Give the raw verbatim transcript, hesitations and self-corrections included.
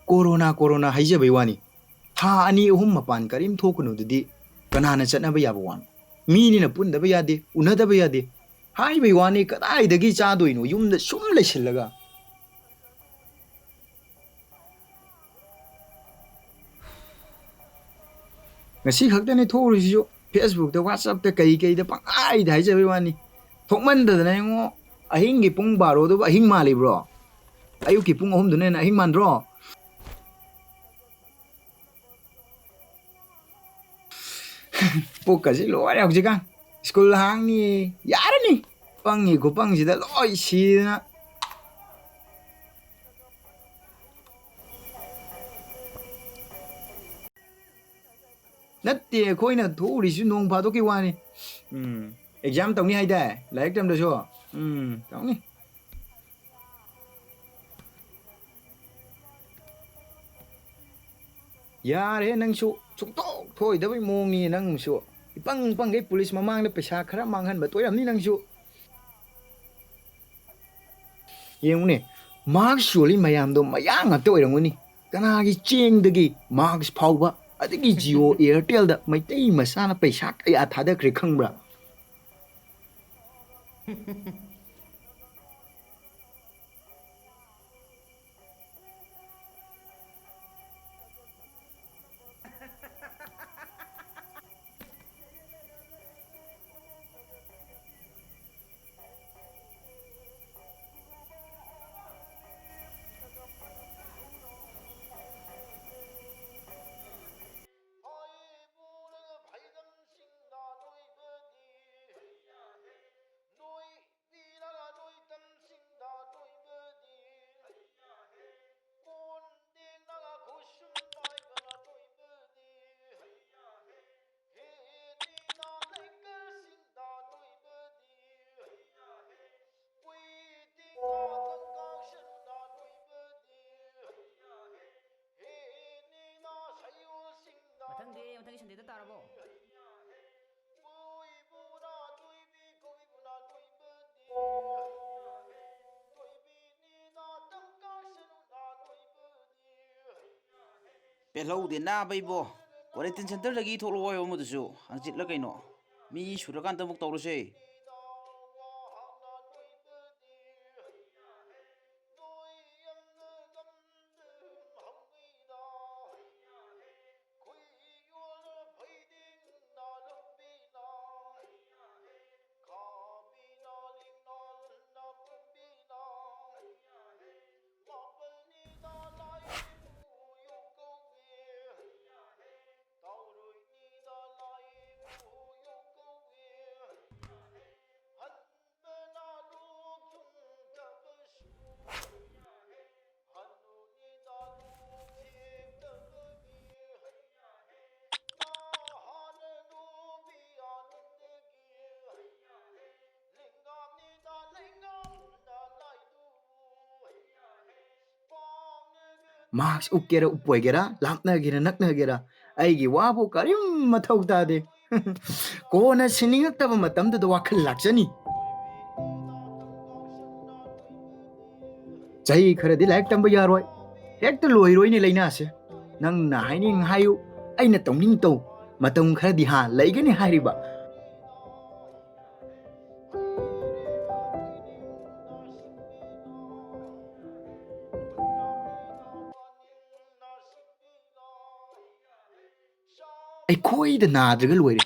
Corona, corona ꯍꯥꯏꯖꯕꯩ ꯋꯥꯅꯤ꯫ ꯊꯥ ꯑꯅꯤ ꯑꯍꯨꯝ ꯃꯄꯥꯟ ꯀꯔꯤꯝ ꯊꯣꯛꯀꯅꯨ ꯑꯗꯨꯗꯤ ꯀꯅꯥꯅ ꯆꯠꯅꯕ ꯌꯥꯕ ꯋꯥꯅꯣ? ꯃꯤꯅꯤꯅ ꯄꯨꯟꯗꯕ ꯌꯥꯗꯦ, ꯎꯅꯗꯕ ꯌꯥꯗꯦ ꯍꯥꯏꯕꯩ ꯋꯥꯅꯤ꯫ ꯀꯗꯥꯏꯗꯒꯤ ꯆꯥꯗꯣꯏꯅꯣ ꯌꯨꯝꯗ ꯁꯨꯝ ꯂꯩꯁꯤꯜꯂꯒ? ꯉꯁꯤ ꯈꯛꯇꯅꯦ ꯊꯣꯛꯎꯔꯤꯁꯤꯁꯨ, Facebook ꯇ, WhatsApp ꯇ, ꯀꯩ ꯀꯩꯗ ꯄꯪꯍꯥꯏꯗ ꯍꯥꯏꯖꯕꯩ ꯋꯥꯅꯤ꯫ ꯊꯣꯛꯃꯟꯗꯗꯅ ꯌꯦꯡꯉꯣ, ꯑꯍꯤꯡꯒꯤ ꯄꯨꯡ ꯕꯥꯔꯣꯗꯨꯕꯨ ꯑꯍꯤꯡ ꯃꯥꯜꯂꯤꯕ꯭ꯔꯣ? ꯑꯌꯨꯛꯀꯤ ꯄꯨꯡ ꯑꯍꯨꯝꯗꯨꯅ ꯍꯦꯟꯅ ꯑꯍꯤꯡ ꯃꯥꯟꯗ꯭ꯔꯣ? ꯄꯨꯛꯀꯁꯤ ꯂꯣꯏꯔꯦ ꯍꯧꯖꯤꯛꯀꯥꯟ꯫ ꯁ꯭ꯀꯨꯜ ꯍꯥꯡꯅꯤ ꯌꯥꯔꯅꯤ꯫ ꯄꯪꯉꯤ ꯈꯨꯄꯪꯁꯤꯗ ꯂꯣꯏ ꯁꯤꯗꯅ꯫ ꯅꯠꯇꯦ, ꯑꯩꯈꯣꯏꯅ ꯊꯣꯛꯎꯔꯤꯁꯨ ꯅꯣꯡ ꯐꯥꯗꯣꯛꯀꯤ ꯋꯥꯅꯤ꯫ ꯎꯝ, exam ꯇꯧꯅꯤ ꯍꯥꯏꯗꯥꯏ? ꯂꯥꯏꯔꯤꯛ ꯇꯝꯗ꯭ꯔꯁꯨ꯫ ꯎꯝ, ꯇꯧꯅꯤ꯫ ꯌꯥꯔꯦꯍꯦ ꯅꯪꯁꯨ, ꯁꯨꯡꯊꯣꯛ ꯊꯣꯛꯑꯣꯏꯗꯕꯩ ꯃꯑꯣꯡꯅꯤ ꯅꯪꯁꯨ꯫ ꯏꯄꯪ ꯄꯪꯒꯩ ꯄꯨꯂꯤꯁ ꯃꯃꯥꯡꯗ ꯄꯩꯁꯥ ꯈꯔ ꯃꯥꯡꯍꯟꯕ ꯇꯣꯏꯔꯝꯅꯤ ꯅꯪꯁꯨ꯫ ꯌꯦꯡꯉꯨꯅꯦ, mask ꯌꯣꯜꯂꯤ ꯃꯌꯥꯝꯗꯣ ꯃꯌꯥꯡ ꯉꯥꯛꯇ ꯑꯣꯏꯔꯝꯒꯅꯤ꯫ ꯀꯅꯥꯒꯤ ꯆꯦꯡꯗꯒꯤ mask ꯐꯥꯎꯕ, ꯑꯗꯒꯤ Jio Airtel ꯗ ꯃꯩꯇꯩ ꯃꯆꯥꯅ ꯄꯩꯁꯥ ꯀꯌꯥ ꯊꯥꯗꯈ꯭ꯔꯦ ꯈꯪꯕ꯭ꯔꯥ? ꯃꯊꯪꯗꯤ, ꯃꯊꯪꯒꯤ ꯁꯟꯗꯦꯗ ꯇꯥꯔꯕꯣ? ꯍꯦꯜꯍꯧꯗꯦ ꯅꯥꯕ ꯏꯕꯣ꯫ ꯀ꯭ꯋꯥꯔꯦꯟꯇꯤꯟ ꯁꯦꯟꯇꯔꯗꯒꯤ ꯊꯣꯛꯂꯛꯑꯣ ꯍꯥꯏꯌꯣ ꯑꯃꯗꯨꯁꯨ꯫ ꯍꯪꯆꯤꯠꯂ ꯀꯩꯅꯣ꯫ ꯃꯤ ꯁꯨꯔꯀꯥꯟꯗ ꯑꯃꯨꯛ ꯇꯧꯔꯁꯦ꯫ ꯃꯥꯛꯁ ꯎꯞꯀꯦꯔꯥ ꯎꯞꯄꯣꯏꯒꯦꯔꯥ, ꯂꯥꯞꯅꯒꯦꯔꯥ ꯅꯛꯅꯒꯦꯔꯥ, ꯑꯩꯒꯤ ꯋꯥꯕꯨ ꯀꯔꯤꯝ ꯃꯊꯧ ꯇꯥꯗꯦ꯫ ꯀꯣꯟꯅ ꯁꯤꯟꯅꯤꯡꯉꯛꯇꯕ ꯃꯇꯝꯗꯨꯗ ꯋꯥꯈꯜ ꯂꯥꯛꯆꯅꯤ꯫ ꯆꯍꯤ ꯈꯔꯗꯤ ꯂꯥꯏꯔꯤꯛ ꯇꯝꯕ ꯌꯥꯔꯣꯏ, ꯍꯦꯛꯇ ꯂꯣꯏꯔꯣꯏꯅꯦ ꯂꯥꯏꯅꯥꯁꯦ꯫ ꯅꯪꯅ ꯍꯥꯏꯅꯤꯡ ꯍꯥꯏꯌꯨ, ꯑꯩꯅ ꯇꯧꯅꯤꯡ ꯇꯧ, ꯃꯇꯝ ꯈꯔꯗꯤ ꯍꯥ ꯂꯩꯒꯅꯤ ꯍꯥꯏꯔꯤꯕ꯫ ꯑꯩꯈꯣꯏꯗ ꯅꯥꯗ꯭ꯔꯒ ꯂꯣꯏꯔꯦ꯫